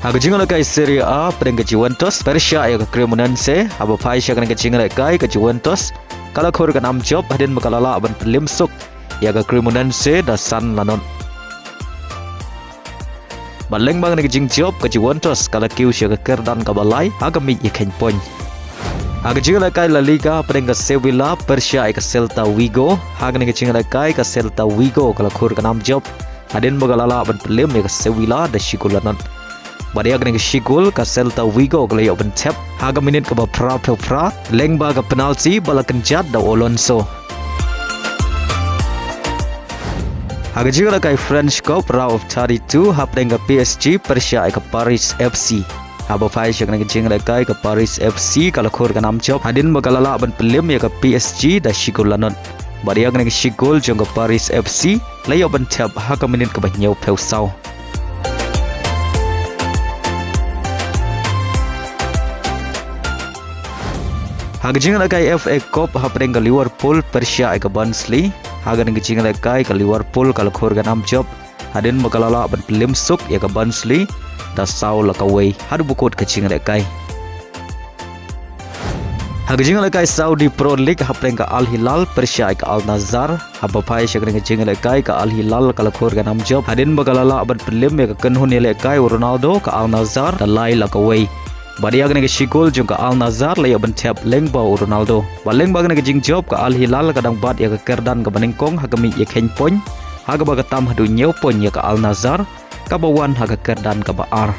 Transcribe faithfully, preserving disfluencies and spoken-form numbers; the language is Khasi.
Ha ka jinglehkai Serie A, pyrshah ka Juventus pyrshah ïa ka Cremonese, haba phai sha kane ka jinglehkai ka Juventus ka la khur ka nam jop hadien ba ka la lah ban pynliem suk ïa ka Cremonese da san la not. Bad lyngba kane ka jingjop ka Juventus ka la kiew sha ka kyrdan kaba lai ha ka miej ïa khein point. Ha ka jinglehkai La Liga, pyrshah ka Sevilla pyrshah ïa ka Celta Vigo, ha kane ka jinglehkai ka Celta Vigo ka la khur ka nam jop hadien ba ka la lah ban pynliem ïa ka Sevilla da shi kol la not. Bad ïa kane ka shi kol ka Celta Vigo ka la ïoh ban thep ha ka minit kaba phra phew phra lyngba ka penalty ba la kynjat da u Alonso. Ha ka jinglehkai French Cup, Round of thirty-two, hapdeng ka P S G pyrshah ïa ka Paris F C. Haba phai sha kane ka jinglehkai ka Paris F C ka la khur ka nam jop hadien ba ka la lah ban pynliem ïa ka P S G da shi kol la not. Bad ïa kane ka shi kol jong ka Paris F C la ïoh ban thep ha ka minit kaba hynñiew phew saw. Ha ka jinglehkai F A Cup, hapdeng ka Liverpool pyrshah ïa ka Barnsley, ha kane ka jinglehkai ka Liverpool ka la khur ka nam jop hadien ba ka la lah ban pynliem suk ïa ka Barnsley da saw la ka wei haduh ba kut ka jinglehkai. Ha ka jinglehkai Saudi Pro League, hapdeng ka Al Hilal pyrshah ïa ka Al Nassr, haba phai sha kane ka jinglehkai ka Al Hilal ka la khur ka nam jop hadien ba ka la lah ban pynliem ïa ka kynhun ïalehkai u Ronaldo ka Al Nassr da lai la ka wei. Bad ïa kane ka shi kol jong ka Al Nassr la ïoh ban thep lyngba u Ronaldo. Bad lyngba kane ka jingjop ka Al Hilal ka dang bat ïa ka kyrdan kaba nyngkong ha ka miej ïa khein point, ha kaba ka tam haduh hynñiew point ïa ka Al Nassr kaba wan ha ka kyrdan kaba ar.